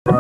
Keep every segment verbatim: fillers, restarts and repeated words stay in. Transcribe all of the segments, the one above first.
O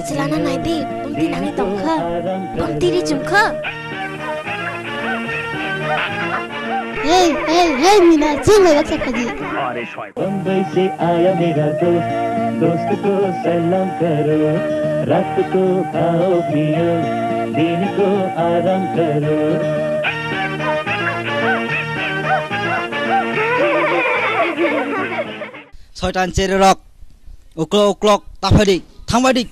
chwlano nai di, bumti nangwi tong kha, bumti ri chum kha. Hey, hey, hey, Mina, chwng bai baksa khaji. Bambai se aaya mera dost, dost ko salam karo, raat ko khao piyo, din ko aaram karo. Soitan chererok, uklok uklok, taphadi, thangbaidi.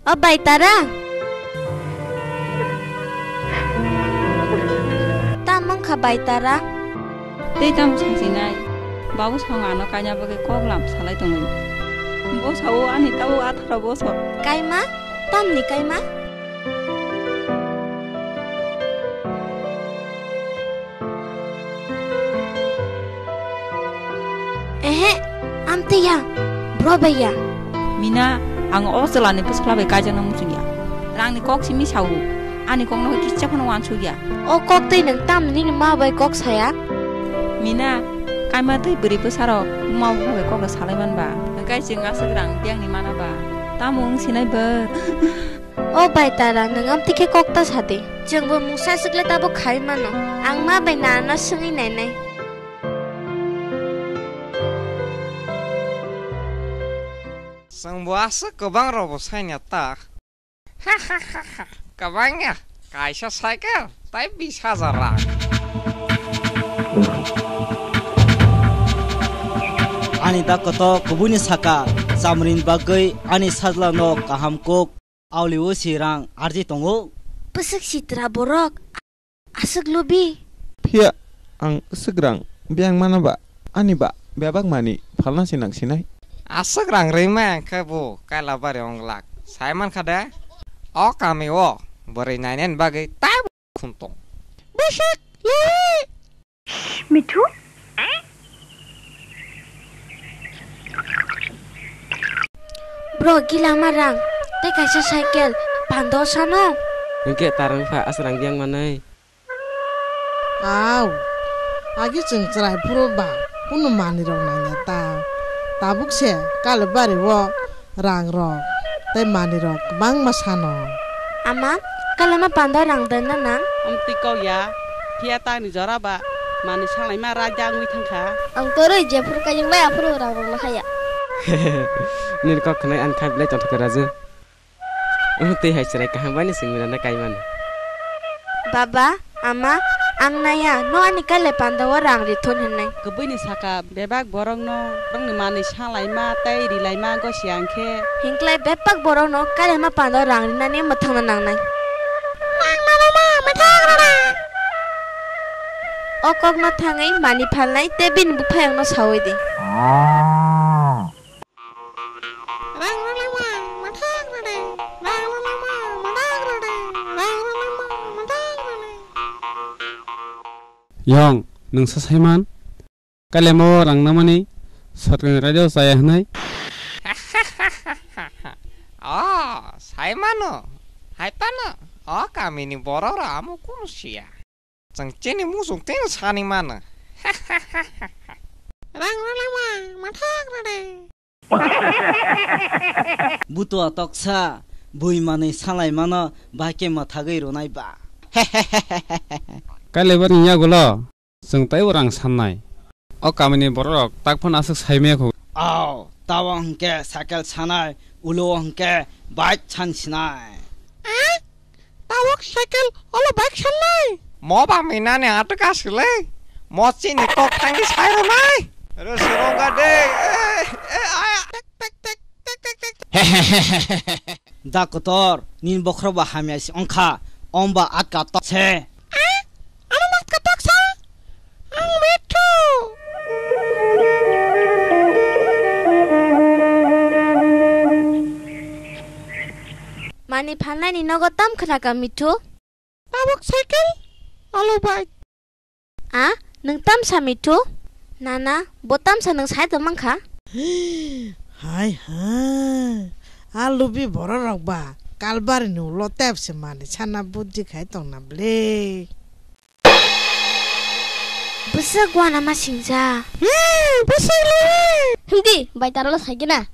O bai Tara. Tam wngkha bai Tara? Tei tamo sasinai? Babu song ano kaina bagwi kok lam salai tongwi. Bo sao ani tabuk atharo bosor. Kaima? Tamni kaima? Ehe, amtwi ya, bro bai ya. Mina, ang o chwlani bwswkla bai kaijakna muchung ya. Rangni kok simi sao, ani kokno kisa phano uansuk ya. O kok twi nwng tamni nini ma bai kok saya? Mina, kaima twi bwrwi bwsarok buma bupha bai kokno salai man ba? Hwnkhe chwng aswk rang biyangni mana ba? Tamo wng sinai bo? O bai Tara, nwng amtwi khe kok ta sa di. Chwngbo mungsa swkle tabuk khai mano. Ang ma bai nana swngwi nainai. Chwngbo aswk kwbang rokbo saina ta. Kwbang ya, kaisa cycle tai bish hajar rang. Ani da koto kubuini saka chamrini bagwi ani sajlano kaham kok. Auli o si rang arji tongo. Bwswk sitra borok, aswk lubi. Phiya ang swk rang biyang mana ba, ani ba bebak mani phalna se nang sinai. Aswk rang rwima khe bo kaila bari onglak. Sai man kha de, o kami o bwrwi nainani bagwi tai khum tong. Bwswk ye. Mithu? Bro, gila ma rang, tei kaisa cycle, pando sano. Hwnkhe tarang pha aswk rang yang manai. Au, agi chwng chwrai phuru ba, kunu manwi rok nangya ta. Tabuk se kale bari o. Rang rok tei manwi rok kwbangma sano. Ama, kalaima pando rang dena nang? Amtwi kok ya, phiya tangni jora ba manwi salaima raida wngwi thangkha. Ang toroi jephuru kaijaknai aphuru rang rok nahaya. Nini kok khwnai ani kha belai tongthok khe Raju. Twi hai chwrai kaham bai ni simi rana kaimani. Baba, Ama, ang naiya, no ani kailai pandao rang rithun hwnwi. Kwbwini saka bebak borokno, borokni manwi salaima tei rilaima gosiya hwnkhe. Hinklai bebak borokno kailaima pandao rang rinani mwthangna nangnai. O kokno thangwi mani phalnai tei bini buphaiyungno saui di. Rang rwlaima mwthang rwdi, rang rwlaima mwthang rwdi, rang rwlaima mwthang rwdi. Yong, nwng sa saiman? Kailaima o rang nangmani sorkarni raida o chaya hwnwi? O, saimano, hai phano, o kamini borok rok amo kunu siya. Chwng chini muchung tei sani mano. Rang rwlama, mathak rwdi. Butua toksa, bui manwi salaimano bahai khe mwthagwi rwnai ba. Kailaibari yagulo chwng taibo rang sannai. O kamini bororok tak phano aswk saimaya kho. Au, tabo hwnkhe cycle sanai, ulo hwnkhe bike san sinai. Eh? Tabuk cycle olo bike sannai? Mo ba minani ato ka sile. Mo chini kok thangwi sai rwnai. Ro sirongga de. Eh, eh, aya. Tek, tek, tek, tek, tek, tek. Da kotor, nini bokhorok ba hamya se wngkha, om ba atka tok se. Eh? Ano matka toksa? Ang mithu. Mani phalnani nogo tam khna ka mithu? Tabuk cycle, alo bike. A, nwng tamsa mithu? Nana, bo tamsa nwng sai tongmang kha? Hai hai, a lubi bororok ba kalbari ni ulo tep se mani sana buddi khai tongna ble. Bwswk uanama singja. Hmm, bwswk le. Hindi, bai taro lo sai gina.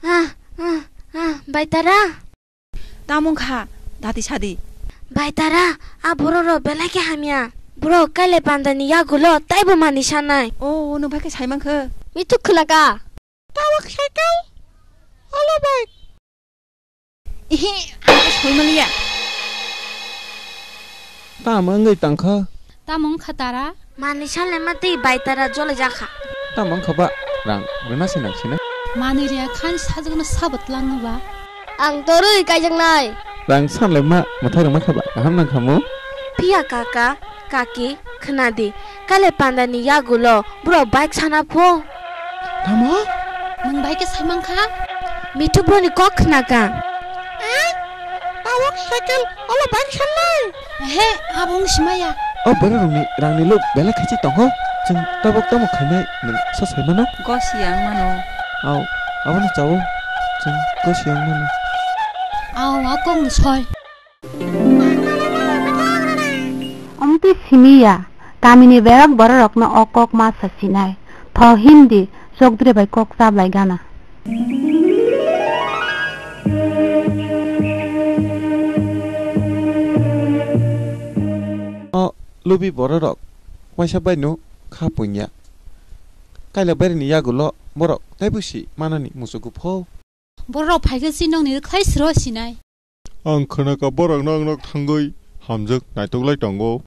Ah, ah, ah, bai tara. Tamung kha, dati sadi. Bai tara, a borok rok belai khe hamya. Borok kailai panda ni yagulo taibo mani sanai. O, o, nwng bai khe sai mankha. Mituk khwlaka. Tabuk cycle, olo bike. Ihi, ang khe soi maliya. Tamo wngwi tangkha? Tamo wngkha tara? Mani salema tei bai tara jole jakha. Tamo wngkha ba? Rang rwna se nang sina. Manwi riya khan sajwkno sabo twlangno ba? Ang torwi kaijaknai. Rang sanlema mwthai rwma kha ba? Kaham nang khamu? Phiya kaka. Kaki, khna di, kailai panda ni yagulo borok bike sana pho. Tamo? Nwng bai khe sai mankha? Mithu boni kok khna ka. Eh? Tabuk cycle olo bike sannai? He, abo wng simaya. O borok rokni rangni luk belai khachi tongo. Chwng tabuk tamo khainai nwng sa sai mano? Gosi ang mano. Au, abono chawo. Chwng gosi ang mano. Au, a kok ni soi. Omtwi simi ya, kamini berak bororokno o kok ma sa sinai. Tho himdi, chokdre bai kok chablai gana. O lubi bororok, waisa baino kha puinya. Kaila barini yagulo borok taibo si manani muchugo pho. Borok phaikhe si nokni rwkhlai sro sinai. Ang khwnaka borok nok nok thangwi hamjwk naitoklai tongo.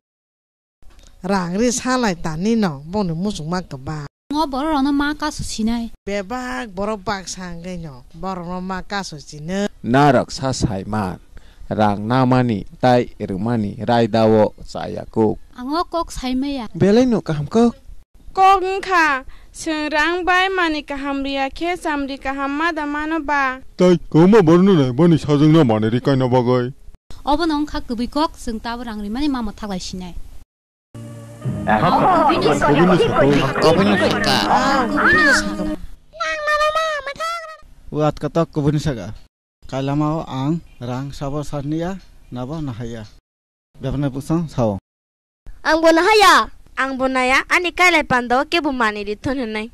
Rang ri salai tanino bongni muchungma kwbang. Ngo borok rokno ma kasu sinai. Bebak borok baksa wngwi no borokno ma kasu sino. Narok sa saiman, rang namani tai rwmani raidao chaya kuk. Ang o kok saimaya. Belai no kaham kok. Kok wngkha, chwng rang bai mani kaham riya khe chamri kaham ma da mano ba? Tai kwbangma borokno nai boni sajwkno manwi rwkhaina bagwi. Obono wngkha kwbwi kok, chwng tabuk rang rimani ma mwthaklai sinai. Obono sakha. Obono sakha. Nang nano ma mwthak. O atka tok kubuni saka. Kailamao ang rang sabo sarniya, nabo nahaya. Bebakni bwswng sao. Ang bo nahaya. Ang bo naya, ani kailai panda o kebo manwi rithun hwnwi.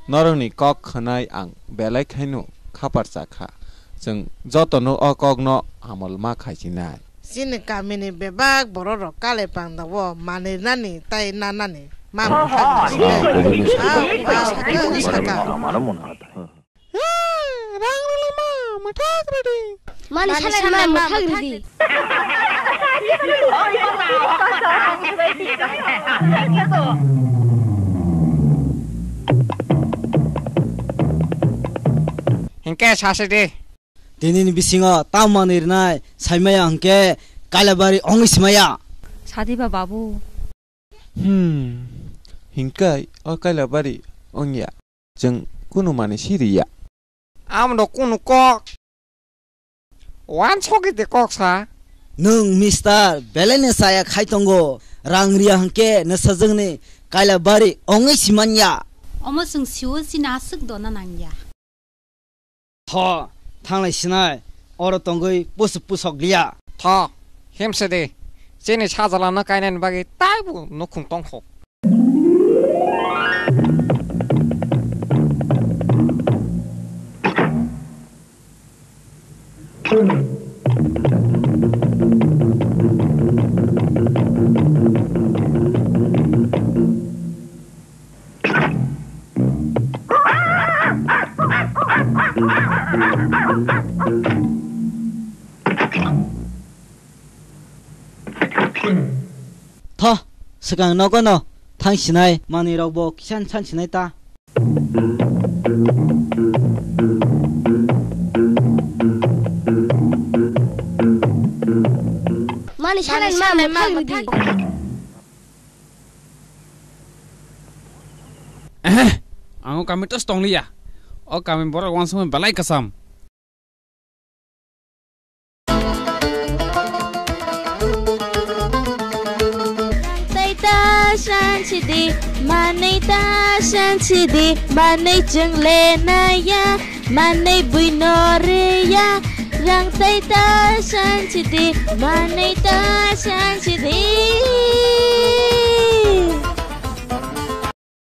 Norokni kok khwnai ang belai khaino khapar chakha. Chwng jotono o kokno amol ma khaichinai. Chini kamini bebak bororok kailai panda o manwi nani tai nanani ma mwthak. Rang rwlama mwthak rwdi. Mani salai ma mwthak rwdi. Hinkhe sasi di. Tinini bisingo tamo manwi rwnai saimaya hinkhe Kailabari ongwi simaya. Sadi ba babu. Hmm. Hinkhe o Kailabari ongya. Chwng kunu manwi siriya. Amno kunu kok. Wansogwi de kok sa. Nwng mister belaino chaya khai tongo. Rang riya hwnkhe nwsajwkni Kailabari ongwi simanya. Omo chwng siwo chini aswk dona nangya. Tho, thanglai sinai, oro tongwi pusu pusok liya. Tho, himse de, chini sajwlano kainani bagwi taibo nukhung tongkho. Tho, swkang nogo no thang sinai, manwi rok bo kisan san sinai ta. Mani sanai ma, ma, ma, ma, ma, ma. Ehe, ang o kami tos tong liya. O kami borok wansukmani belai kwcham. Tei ta san sidi, manwi ta san sidi, manwi chwng le naiya, manwi bui no rwya. Rang tei ta san sidi, manwi ta san sidi.